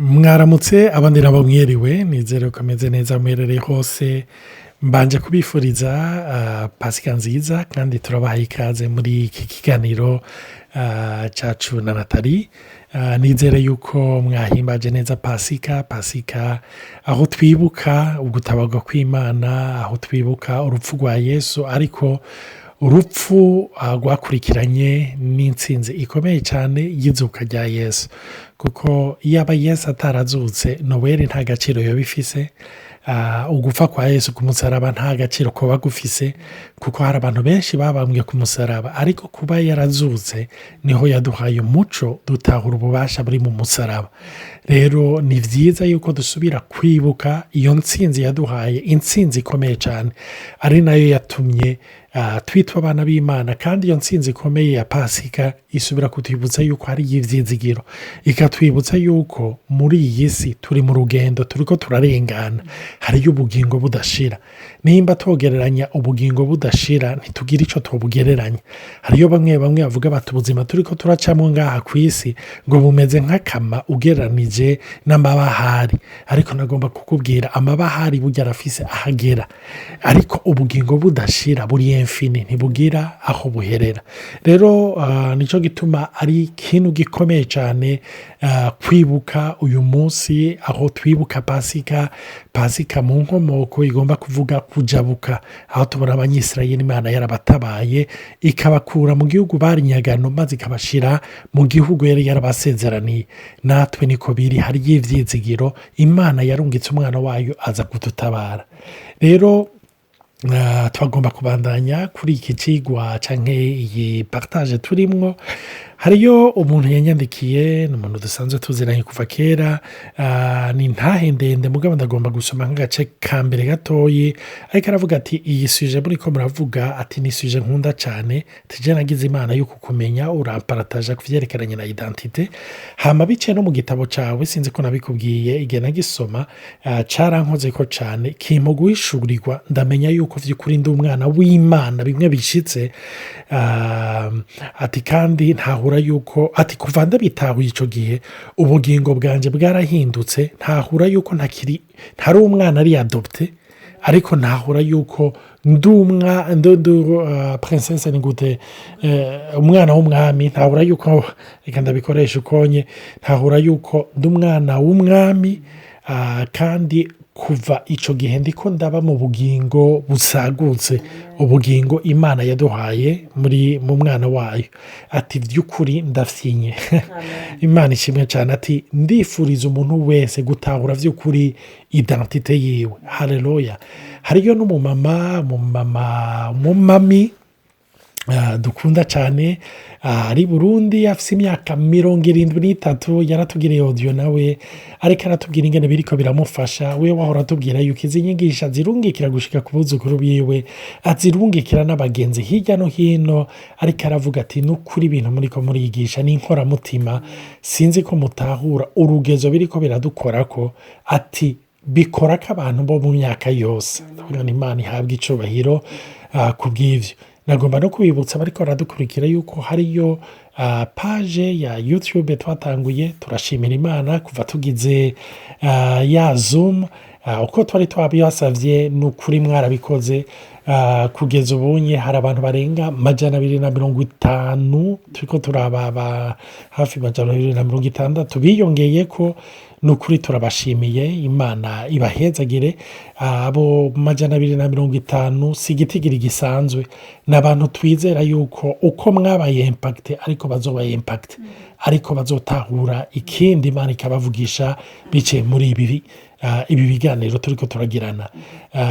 Mwaramutse, abandi nabo mwiriwe. Nizere ko ameze neza muherereye hose. Mbanje kubifuriza Pasika nziza, kandi turabahaye ikaze muri iki kiganiro cyacu na Natali. Nizere yuko mwahimbaje neza Pasika. Pasika aho twibuka ugutabarwa kw'Imana, aho twibuka urupfu rwa Yesu, ariko urupfu rwakurikiranye n'intsinzi ikomeye cyane y'izuka rya Yesu, kuko iyo aba Yesu atarazutse, Noweli nta gaciro yoba ifise. Ugupfa kwa Yesu ku musaraba nta gaciro kuba gufise, kuko hari abantu benshi babambwe ku musaraba, ariko kuba yarazutse niho yaduhaye umuco, dutahura ububasha buri mu musaraba. Rero ni byiza yuko dusubira kwibuka iyo ntsinzi yaduhaye, intsinzi ikomeye cyane, ari nayo yatumye twitwa abana b'Imana. Kandi iyo ntsinzi ikomeye ya Pasika isubira kutwibutsa yuko hari ibyizigiro, ikatwibutsa yuko muri iyi si turi mu rugendo, turi ko turarengana, hariyo ubugingo budashira. Nimba tugereranya ubugingo budashira, ntitugire icyo tubugereranya. Hariyo bamwe bamwe bavuga bati ubuzima turi ko turacamo ngaha ku isi ngo bumeze nk'akama ugereranije n'amabahari, ariko nagomba kukubwira, amabahari burya arafise ahagera, ariko ubugingo budashira buri infini, ntibugira aho buherera. Rero nicyo gituma ari ikintu gikomeye cyane kwibuka uyu munsi aho twibuka Pasika. Pasika mu nkomoko igomba kuvuga kujabuka, aho tubona Abanyisirayeli Imana yarabatabaye, ikabakura mu gihugu bari nyagano, maze ikabashyira mu gihugu yari yarabasezeraniye. Natwe niko biri, hariyo ibyizigiro. Imana yarungitse umwana wayo aza kudutabara. Rero twagomba kubandanya kuri iki kigwa cyangwa iyi partage turimwo. Hariyo umuntu yanyandikiye, ni umuntu dusanzwe tuziranye kuva kera, ni ntahe ndende, mugabo ndagomba gusoma nk'agace ka mbere gatoyi. Ariko aravuga ati: "Iyi sujet muri ko muravuga," ati, "ni sujet nkunda cyane. Tujye nagize Imana yo kukumenya, uramparataja ku byerekeranye na identité, hama biciye no mu gitabo cyawe. Sinzi ko nabikubwiye, igihe nagisoma cyarankoze ko cyane, kimpa guhishurirwa, ndamenya yuko by'ukuri ndi umwana w'Imana bimwe bishyitse." Ati kandi ntahura yuko, ati kuva ndabitahuye icyo gihe, ubugingo bwanjye bwarahindutse. Ntahura yuko ntakiri, ntari umwana ari adopté, ariko ntahura yuko ndi umwa ndu princesse, ni gute, umwana w'umwami. Ntahura yuko, reka ndabikoresha ukonye, ntahura yuko ndi umwana w'umwami. Kandi kuva icyo gihe ndiko ndaba mu bugingo busagutse, ubugingo Imana yaduhaye muri mu mwana wayo." Ati by'ukuri ndafyinye, Imana ishimwe cyane. Ati ndifuriza umuntu wese gutahura by'ukuri identité yiwe. Hareruya. Hariyo n'umumama, umumama, umumami dukunda cyane, ari Burundi, afite imyaka 73. Yaratubwiriye audio nawe, ariko aratubwira ingene biriko biramufasha. We wahora atubwira yuko izi nyigisho azirungikira gushika ku buzukuru biwe, azirungikira n'abagenzi hirya no hino. Ariko aravuga ati n'ukuri ibintu muri ko murigisha ni inkoramutima, sinzi ko mutahura urugezo biriko biradukora ko. Ati bikora ko abantu bo mu myaka yose. Ndavuga ngo Imana ihabwe icubahiro ku bw'ivyo. Nagomba no kubibutsa bariko baradukurikira yuko hariyo page ya YouTube twatanguye. Turashimira Imana kuva tugize ya Zoom, uko twari twabibasavye, ni ukuri mwarabikoze. Kugeza ubunye hari abantu barenga 250, turiko turababa hafi 260 biyongeye ko. Ni ukuri turabashimiye, Imana ibahezagire. Abo 250 si igitigiri gisanzwe, ni abantu twizera yuko uko mwabaye impacté, ariko bazoba impacté, ariko bazotahura ikindi, Imana ikabavugisha biciye muri ibi biganiro turiko turagirana.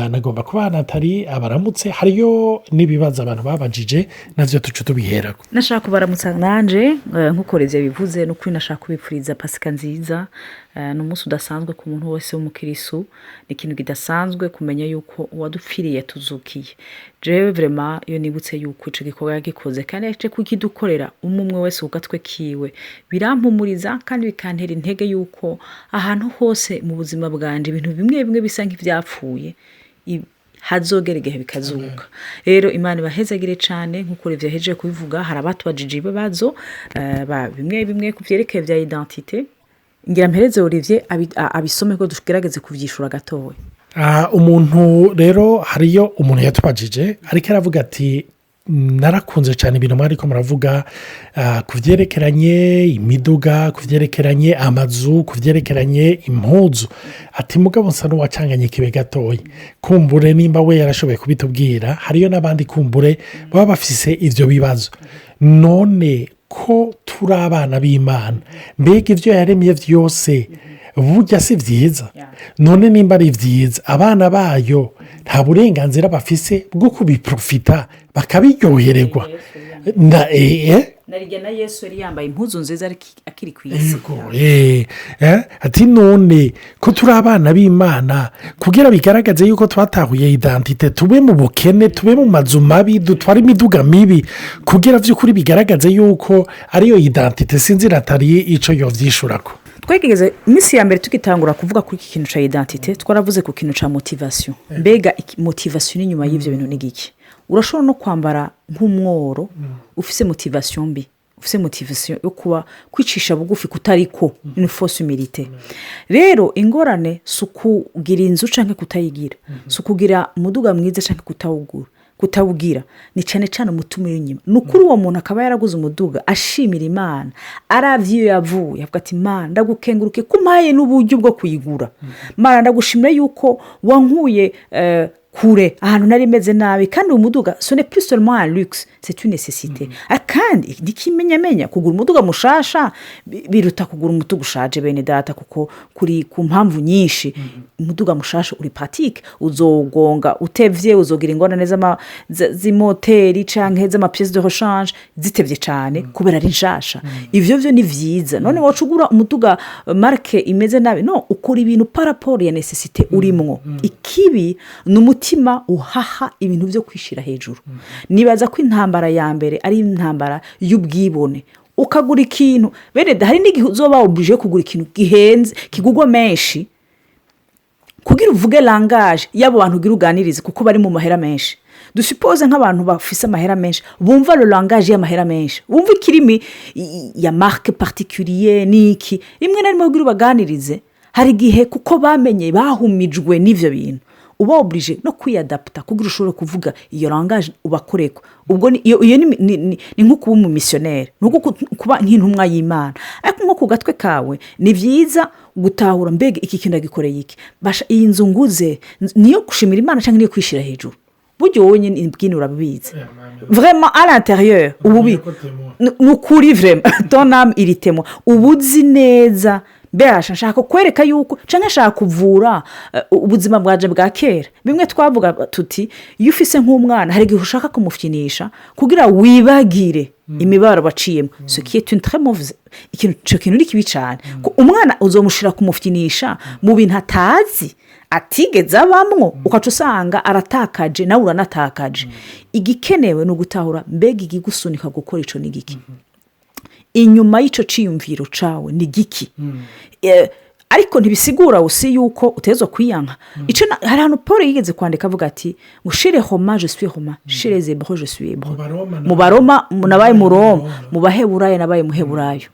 Nagomba kuba Natali abaramutse, hariyo n'ibibazo abantu babajije, navyo tuce tubiherako. Nashaka kubaramutsa nanje, nk'uko Rezo bivuze. Ni ukuri nashaka kubipfuriza Pasika nziza. Ni umunsi udasanzwe ku muntu wese w'umukirisu. Ni ikintu kidasanzwe kumenya yuko uwadupfiriye tuzukiye. Jewe vraiment, iyo nibutse yuko ico gikorwa yagikoze kandi yaje kukidukorera umwe umwe wese ku gatwe kiwe, birampumuriza kandi bikantera intege yuko ahantu hose mu buzima bwanje ibintu bimwe bimwe bisa nk'ivyapfuye, hazogera igihe bikazuka. Rero Imana ibahezagire cane. Nk'uko Rezo yahejeje kubivuga, hari abatubajije ibibazo bimwe bimwe ku vyerekeye vya identité. Ngira mpereze Olivier abisome ko tugerageze kubyishura gatoya. Umuntu rero, hariyo umuntu yatubajije, ariko aravuga ati: "Narakunze cyane ibintu mwariko muravuga ku byerekeranye imiduga, ku byerekeranye amazu, ku byerekeranye impuzu." Ati: "Mugabo nsa n'uwacanganye ikibe gatoya." Kumbure nimba we yarashoboye kubitubwira, hariyo n'abandi kumbure baba bafise ibyo bibazo. None ko turi abana b'Imana, mbega ibyo yaremye byose burya si byiza? None nimba ari byiza, abana bayo nta burenganzira bafise bwo kubiprofita bakabiryohererwa? Na Narijya na Yesu yari yambaye impuzu nziza akiri ku isi. Yego, ati: "None ko turi abana b'Imana, kugira bigaragaze yuko twatahuye identité, tube mu bukene, tube mu mazu mabi, dutware imiduga mibi, kugira by'ukuri bigaragaze yuko ariyo identité?" Sinzi Nathalie icyo yobyishurako. Twegeze iminsi ya mbere tugitangura kuvuga kuri iki kintu cya identité, twaravuze ku kintu cya motivation. Mbega motivation inyuma y'ibyo bintu ni giki? Urashobora no kwambara nk'umworo ufise motivation mbi, ufise motivation yo kuba kwicisha bugufi kutariko, ni fausse humilité. Rero ingorane si ukugira inzu cyangwa kutayigira, si ukugira umuduga mwiza cyangwa kutawugura, kutawugira, ni cyane cyane umutima uri inyuma. Ni ukuri, uwo muntu akaba yaraguze umuduga ashimira Imana, arabye iyo yavuye, avuga ati: "Imana, ndagukenguruke ko umpaye n'uburyo bwo kuyigura. Imana, ndagushimira yuko wankuye kure ahantu nari meze nabi." Kandi uwo muduga, ce n'est plus seulement un luxe, c'est une nécessité. Kandi ntikimenyamenya, kugura umuduga mushasha biruta kugura umuduga ushaje, bene data, kuko kuri ku mpamvu nyinshi umuduga mushasha uri pratique. Uzogonga utevye, uzogira ingorane z'imoteri canke z'ama pièces de rechange zitevye cane kubera ari nshasha. Ivyo vyo ni vyiza. None waca ugura umuduga marque imeze nabi? No ukora ibintu par rapport ya nécessité urimwo. Ikibi ni umutima uhaha ibintu byo kwishyira hejuru. Nibaza ko intambara ya mbere ari intambara y'ubwibone. Ukagura ikintu, bene, hari n'igihe uzoba obligé kugura ikintu gihenze, kigurwa menshi, kugira uvuge langage y'abo bantu ugira uganirize, kuko bari mu mahera menshi. Dusuppose nk'abantu bafise amahera menshi bumva le langage y'amahera menshi, bumva ikirimi ya marque particulière n'iki. Rimwe na rimwe kugira ubaganirize, hari igihe kuko bamenye, bahumijwe n'ibyo bintu, uba obligé no kwiyadapta kugira ushobore kuvuga iyo langage ubakoreko. Ubwo iyo ni nko kuba umumisiyoneri, ni nko kuba nk'intumwa y'Imana. Ariko nko ku gatwe kawe, ni byiza gutahura: mbega iki kintu agikoreye iki? Basha, iyi nzu nguze niyo gushimira Imana cyangwa niyo kwishyira hejuru? Burya wowe nyine ubwine urabizi, vraiment, à l'intérieur ubu ni ukuri, vraiment ton âme iritemo, uba uzi neza. Mbega nshaka kwereka yuko cyangwa nshaka kuvura ubuzima bwaje bwa kera? Bimwe twavuga tuti: iyo ufise nk'umwana, hari igihe ushaka kumufyinisha kugira wibagire imibabaro baciyemo, ce qui est une très mauvaise ikintu. Icyo kintu ni kibi cyane. Ko umwana uzomushyira kumufyinisha mu bintu atazi, atigeze abamwo, ukaca usanga aratakaje, nawe uranatakaje. Igikenewe ni ugutahura: mbega ikigusunika gukora icyo ni giki? Inyuma y'icyo cyiyumviro cyawe ni giki? Ariko ntibisigura usi yuko utezwa kwiyanka. Hari ahantu Paul yigeze kwandika avuga ati ngo: "Chez les Romains, je suis Romain, chez les Hébreux, je suis Hébreu." Mu Baroma nabaye mu Roma, mu Baheburayo nabaye Muheburayo.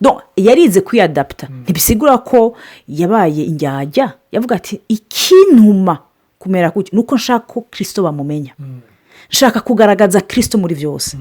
Donc, yarize kwiyadapta. Ntibisigura ko yabaye indyarya. Yavuga ati: "Ikintuma kumera gutya ni uko nshaka ko Kirisito bamumenya, nshaka kugaragaza Kirisito muri byose."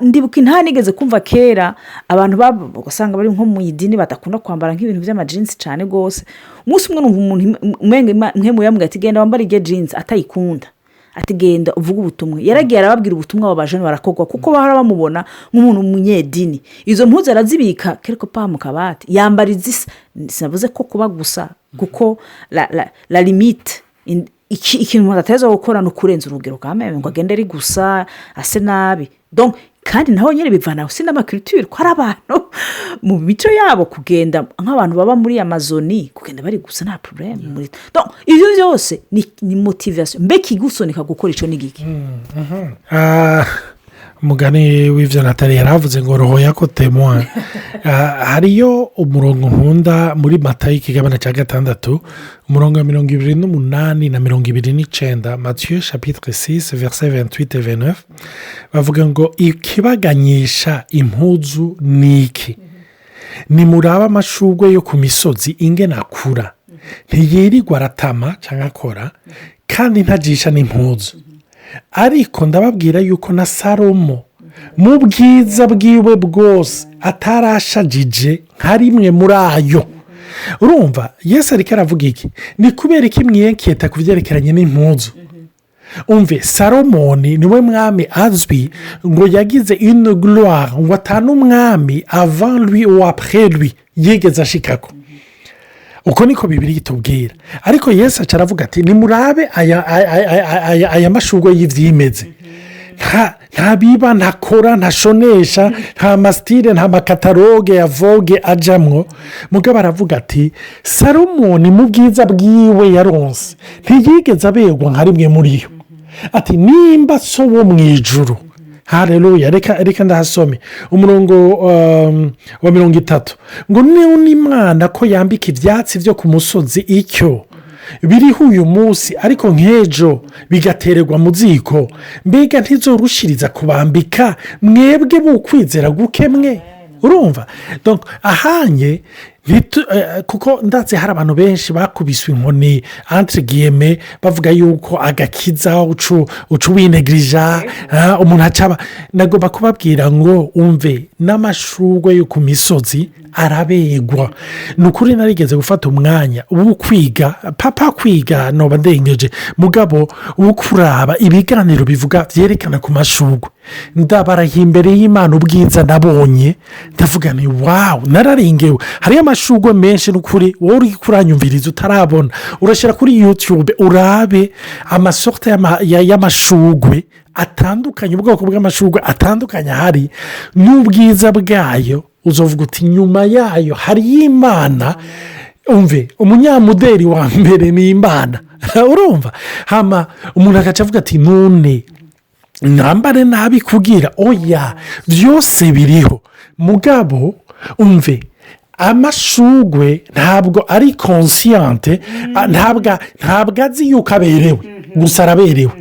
Ndibuka inta nigeze kumva kera, abantu ugasanga bari nko mu idini badakunda kwambara nk'ibintu by'amajinsi cyane rwose. Umunsi umwe numva umuntu umenga nk'emu ati: "Genda wambare iryo jinsi," atayikunda, ati: "Genda uvuge ubutumwa." Yaragiye arababwira ubutumwa, abo bajene barakorwa, kuko bahora bamubona nk'umuntu w'umunyedini. Izo mpuzu arazibika quelque part mu kabati, yambara izisa. Sinavuze ko kuba gusa, kuko la limite, ikintu umuntu ateza gukora ni ukurenza urugero kameme, ngo agende ari gusa ase nabi. Donc, kandi naho nyine bivana si n'ama culture, ko hari abantu mu mico yabo kugenda, nk'abantu baba muri Amazoni, kugenda bari gusa nta problème. Donc, ibyo byose ni motivation. Mbe kigusunika gukora icyo ni giki? Umugani w'ibyo Nathalie yaravuze ngo roho yako témoin. Hariyo umurongo nkunda muri Matayo ikigabane cya 6, umurongo wa 28 na 29, Matthieu chapitre 6, verset 28, 29. Bavuga ngo: "Ikibaganyisha impuzu ni iki?" Nimuraba amashurwe yo ku misozi ingene akura, ntiyirirwa aratama cyangwa akora, kandi ntajisha n'impuzu. Ariko ndababwira yuko na Salomo mu bwiza bwiwe bwose atarashajije nka rimwe muri ayo. Urumva Yesu ariko aravuga iki? Ni kubera iki mwiyeketa ku byerekeranye n'impuzu? Umve, Salomoni niwe mwami azwi ngo yagize une gloire ngo atanu umwami avant lui ou après lui yigeze ashikako. Uko niko Bibiliya itubwira. Ariko Yesu aca aravuga ati: "Nimurabe aya mashurwe y'ibyimeze, nta biba, ntakora, ntashonesha, nta ma style, nta ma catalogue ya Vogue ajamwo." Mugabo aravuga ati: "Salomoni mu bwiza bwiwe yaronse ntiyigeze aberwa nka rimwe muri yo." Ati: "Nimba so wo mu ijuru." Hareruya! Reka ndahasome umurongo wa 30 ngo: "N'Imana ko yambika ibyatsi byo ku musozi, icyo biriho uyu munsi ariko nk'ejo bigatererwa mu ziko, mbega ntizorushiriza kubambika mwebwe bukwizera guke mwe?" Urumva ahanye, kuko ndatse hari abantu benshi bakubiswe inkoni, entre guillemets, bavuga yuko agakiza uca winegirija umuntu acaba. Nagomba kubabwira ngo umve, n'amashurwe yo ku misozi arabegwa. Ni ukuri, narigeze gufata umwanya wo kwiga, papa kwiga noba ndengeje, mugabo wo kuraba ibiganiro bivuga byerekana ku mashurwe. Ndabarahiye imbere y'Imana, ubwiza nabonye, ndavuga ni wow, nararengewe. Hariyo amashurwe menshi. N'ukuri wowe uri kuranyumviriza utarabona, urashyira kuri YouTube urabe ama sortes y'amashurwe atandukanye, ubwoko bw'amashurwe atandukanye ahari n'ubwiza bwayo. Uzovuga uti: "Nyuma yayo hariyo Imana." Umve, umunyamuderi wa mbere ni Imana. Urumva, hama umuntu agaca avuga ati: "None mwambare nabi kugira?" Oya, byose biriho. Mugabo umve, amashurwe ntabwo ari consciente, ntabwo azi yuko aberewe, gusa araberewe.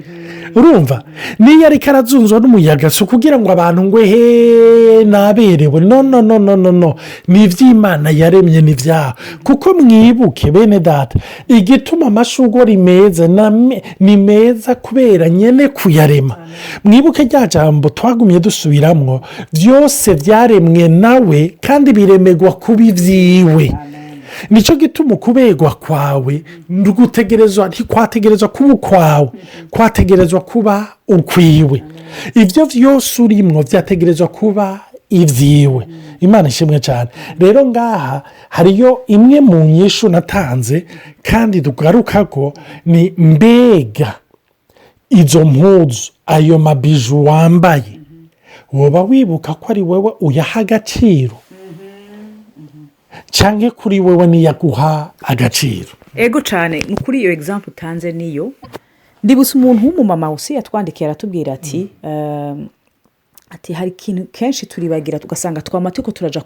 Urumva, niyo ariko arazunzwa n'umuyaga, si ukugira ngo abantu ngo: "He, naberewe." No, no, no, no, no, no, ni iby'Imana yaremye, ni ibyaha. Kuko mwibuke, bene data, igituma amashurwe ari meza, ni meza kubera nyine kuyarema. Mwibuke rya jambo twagumye dusubiramwo: byose byaremwe nawe kandi biremegwa kuba ibyiwe. Nicyo gituma ukuberwa kwawe gutegerezwa, ntikwategerezwa kuba ukwawe, kwategerezwa kuba ukwiwe. Ibyo byose urimwo byategerezwa kuba ibyiwe. Imana ishimwe cyane. Rero ngaha hariyo imwe mu nyishu natanze kandi tugaruka ko ni: mbega izo mpuzu, ayo ma bijoux wambaye, woba wibuka ko ari wowe uyaha agaciro, cyangwa kuri wowe niyaguha agaciro? Ego cyane. Ni kuri iyo exemple utanze, niyo ndibutse umuntu w'umumama usi yatwandikiye, aratubwira ati: "Hari ikintu kenshi turibagira, tugasanga twama turiko turaja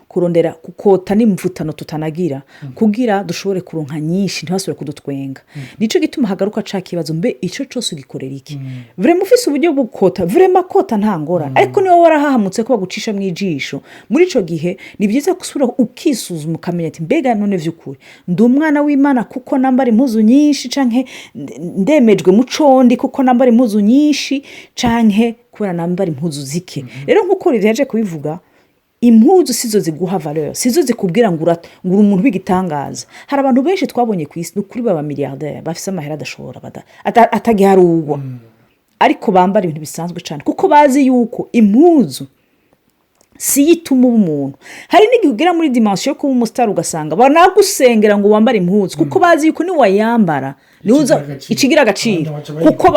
kurondera kukota n'imvutano tutanagira kugira dushobore kuronka nyinshi, ntibasubire kudutwenga. Nicyo gituma hagaruka ca kibazo: mbe icyo cyose ugikorera iki? Vraiment ufise uburyo bwo gukota, vraiment kota, nta ngorane, ariko niba warahahamutse ko bagucisha mu ijisho, muri icyo gihe ni byiza gusubira ukisuzuma, ukamenya ati: mbega none by'ukuri ndi umwana w'Imana kuko nambara impuzu nyinshi, canke ndemejwe mucondi kuko nambara impuzu nyinshi, canke kubera nambara impuzu zike?" Rero nk'uko rero kubivuga, impuzu sizo ziguha valeur, sizo zikubwira ngo uri umuntu w'igitangaza. Hari abantu benshi twabonye ku isi, ni ukuri, baba milliardaires, bafite amahera adashobora atagiharugwa, ariko bambara ibintu bisanzwe cyane, kuko bazi yuko impuzu si yo ituma uba umuntu. Hari n'igihe ugera muri dimension yo kuba umusitari, ugasanga banagusengera ngo wambare impuzu, kuko bazi yuko niwayambara ikigira agaciro, kuko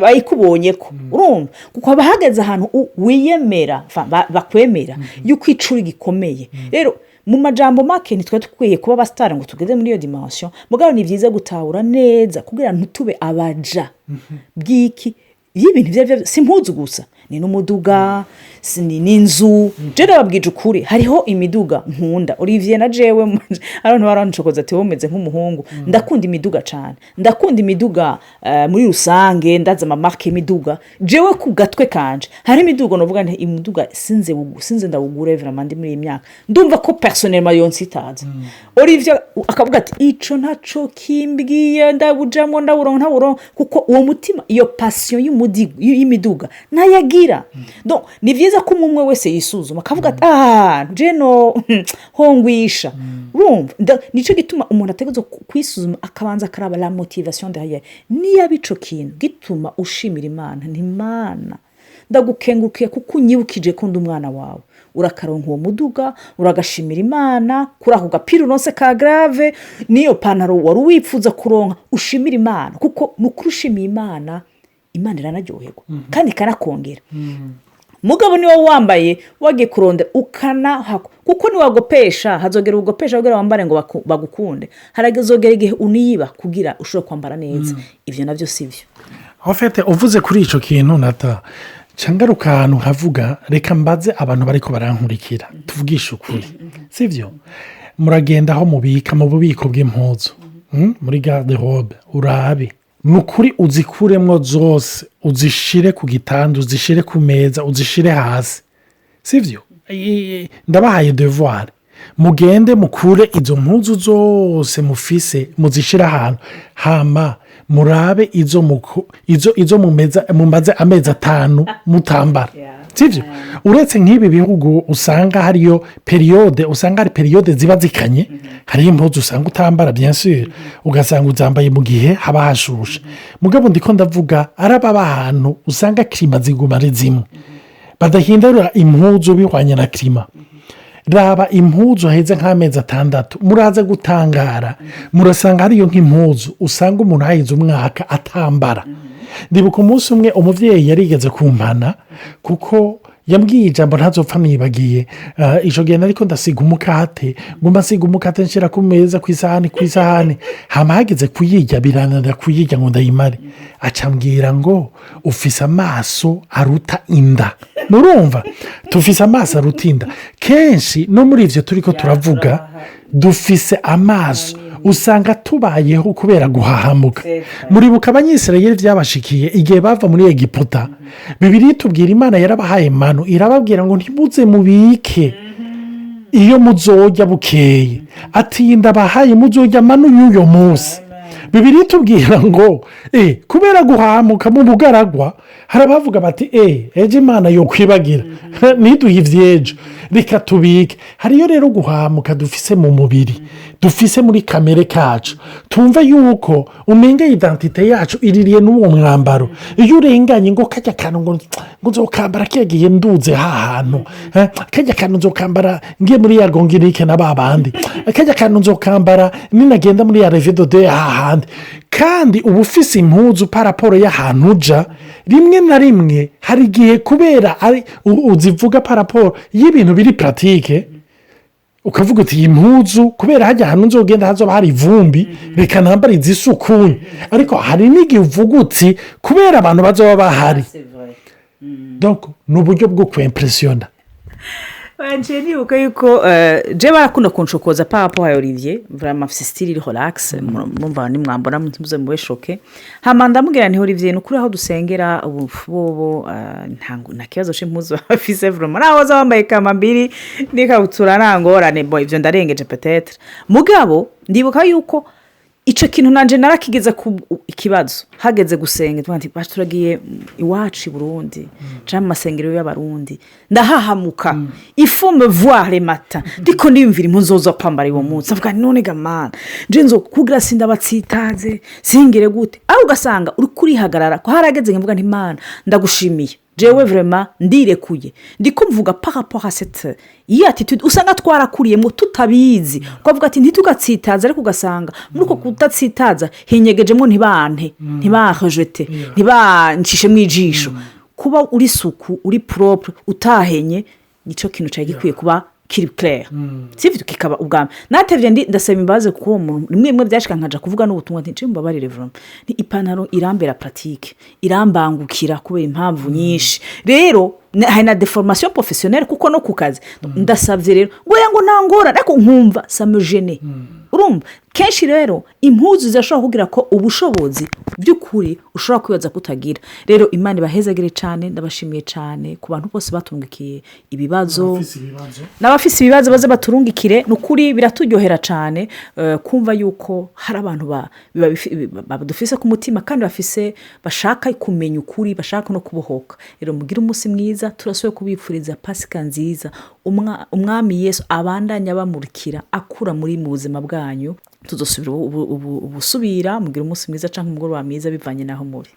bayikubonye ko urumva, kuko haba hageze ahantu wiyemera, bakwemera yuko icuri gikomeye. Rero mu majambo make, ntitwe dukwiye kuba abasitari ngo tugeze muri iyo dimension. Mugabo ni byiza gutahura neza kugira ntitube abaja bw'iki y'ibintu ibyo ari byo, si impuzu gusa. Ni n'umuduga, ni n'inzu. Je ndababwije ukuri, hariho imiduga nkunda. Olivier na jewe, abantu barancokoza ati: "Wowe umeze nk'umuhungu." Ndakunda imiduga cyane, ndakunda imiduga muri rusange. Ndazi ama marques y'imiduga. Jewe ku gatwe kanje hari imiduga novuga nti imiduga sinze ndawugure. Vraiment, ndi muri iyi myaka, ndumva ko personnellement yonsitaza. Olivier akavuga ati: "Ico ntaco kimbwiye, ndabujamwo, ndawuronka, ntawuronka," kuko uwo mutima, iyo passion y'imiduga ntayagira. Donc ni byiza ko umwe umwe wese yisuzuma, akavuga ati: "Ah, jeno hongwisha." Urumva, nicyo gituma umuntu ategerezwa kwisuzuma, akabanza akaraba la motivation derrière. Niba ico kintu gituma ushimira Imana, ni Imana ndagukengurukiye kuko unyibukije ko ndi umwana wawe, urakaronka uwo muduga, uragashimira Imana kuri ako gapira uronse ka grave, n'iyo pantaro wari wipfuza kuronka, ushimira Imana, kuko ni ukuri ushimiye Imana, Imana iranaryoherwa kandi ikanakongera. Mugabo niba wambaye wagiye kurondera ukanahakwa, kuko niwagopesha, hazogera ugopesha kugira wambare ngo bagukunde, haragezogera igihe uniba kugira ushobore kwambara neza. Ibyo nabyo si byo. En fait, uvuze kuri icyo kintu, nata ngaruka ahantu nkavuga: reka mbaze abantu bari ko barankurikira, tuvugishe ukuri, si byo? Muragenda aho mubika mu bubiko bw'impuzu, muri garde-robe, urabe ni ukuri, uzikuremo zose, uzishire ku gitanda, uzishire ku meza, uzishire hasi, si byo? Ndabahaye devoir: mugende mukure izo mpuzu zose mufise, muzishyire ahantu, hama murabe izo mumaze amezi 5 mutambara, sibyo? Uretse nk'ibi bihugu usanga hariyo période, usanga hari périodes ziba zikanye, hariyo impuzu usanga utambara, bien sûr, ugasanga uzambaye mu gihe haba hashushe. Mugabo ndiko ndavuga araba ahantu usanga climat ziguma ari zimwe, badahindura impuzu bihwanye na climat. Raba impuzu heze nk'amezi 6, muraza gutangara, murasanga hariyo nk'impuzu usanga umuntu aheze umwaka atambara. Ndibuka umunsi umwe umubyeyi yarigeze kumpana, kuko yambwiye ijambo ntazopfa nibagiye. Icyo gihe ariko ndasiga umukate, ngomba nsiga umukate, nshyira ku meza, ku isahani, ku isahani, hama hageze kuyirya birananira kuyirya ngo ndayimare. Acambwira ngo: "Ufise amaso aruta inda." Murumva, tufise amaso aruta inda. Kenshi no muri ibyo turi ko turavuga, dufise amaso, usanga tubayeho kubera guhahamuka. Muribuka Abanyisirayeli byabashikiye igihe bava muri Egiputa? Bibiri tubwira Imana yarabahaye manu, irababwira ngo: "Ntimuze mubike iyo muzojya bukeye." Ati: "Ndabahaye, muzojya manu y'uyo munsi." Bibiri tubwira ngo kubera guhamuka mu bugaragwa, hari abavuga bati: "Ejo Imana yo kwibagira ntiduhe iby'ejo, reka tubike." Hariyo rero guhamuka dufise mu mubiri, dufise muri kamere kacu, tumva yuko umenga identité yacu iririye n'uwo mwambaro. Iyo urenganye ngo kajya kantu ngo nzokambara kegiye nduze hantu, kajya kantu nzokambara ngiye muri ya gongirike na ba bandi, kajya kantu nzokambara ninagenda muri ya revedode hahandi. Kandi uba ufise impuzu par rapport y'ahantu uja. Rimwe na rimwe hari igihe kubera uzivuga par rapport y'ibintu biri pratique, ukavuga uti: "Iyi mpuzu kubera hajya ahantu nzogenda hazoba hari ivumbi, reka nambare izisukuye." Ariko hari n'igihe uvuga uti: "Kubera abantu bazoba bahari." Ni uburyo bwo kwempresiyona. Nciye nibuka yuko je barakunda kunshokoza par rapport ya Olivier. Vraiment, afite style iri relax, mumva nimwambona muze mube choqué. Hama ndamubwira nti: "Olivier, ni ukuri aho dusengera ubu bobo nta kibazo c'impuzu bafise, vraiment, naho waza wambaye kambambiri n'ikabutura nta ngorane." Bon, ivyo ndarengeje peut-être, mugabo ndibuka yuko icyo kintu nanjye narakigeze ku ikibazo. Hageze gusenga, tuvuga nti: "Bacu turagiye iwacu i Burundi cyangwa mu masengero y'Abarundi." Ndahahamuka, il faut me voir le matin ndiko ndiyumvira impuzu zo kwambara uwo munsi. Avuga: "None ga Mana, nje nzo kugira sindabatsitaze, singire gute?" Aho ugasanga uri kurihagarara ko harageze nkavuga nti: "Mana, ndagushimiye, jewe vraiment ndirekuye." Ndiko mvuga par rapport à cette iyi attitude usanga twarakuriyemo tutabizi, ukavuga ati: "Ntitugatsitaze." Ariko ugasanga muri uko kudatsitaza hinyegejemo ntibante, ntibahejete, ntibancishe mu ijisho. Kuba uri suku, uri propre, utahenye, nicyo kintu cyari gikwiye kuba. Kiri clair, sivyo? Kikaba ubwa natevye ndasaba imbabazi, kuko uwo muntu rimwe rimwe byashika nkaja kuvuga n'ubutumwa nti: "Mbabarire vraiment, ni ipantaro irambera pratique, irambangukira kubera impamvu nyinshi." Rero hari na déformation professionnelle, kuko no ku kazi ndasabye rero ngo ya ngo ntangorane, ariko nkumva ça me gêne. Urumva, kenshi rero impuzu zirashobora kugira ko ubushobozi by'ukuri ushobora kwibaza ko utagira. Rero Imana ibahezagire cyane. Ndabashimiye cyane ku bantu bose batungikiye ibibazo. Abafise ibibazo. N'abafise ibibazo baze baturungikire. Ni ukuri biraturyohera cyane kumva yuko hari abantu badufise ku mutima kandi bafise, bashaka kumenya ukuri, bashaka no kubohoka. Rero mugire umunsi mwiza. Turasubiye kubifuriza Pasika nziza. Umwami Yesu abandanya abamurikira, akura muri mu buzima bwanyu. Tuzosubira ubusubira. Mugire umunsi mwiza cyangwa umugoroba mwiza, bivanye n'aho muri.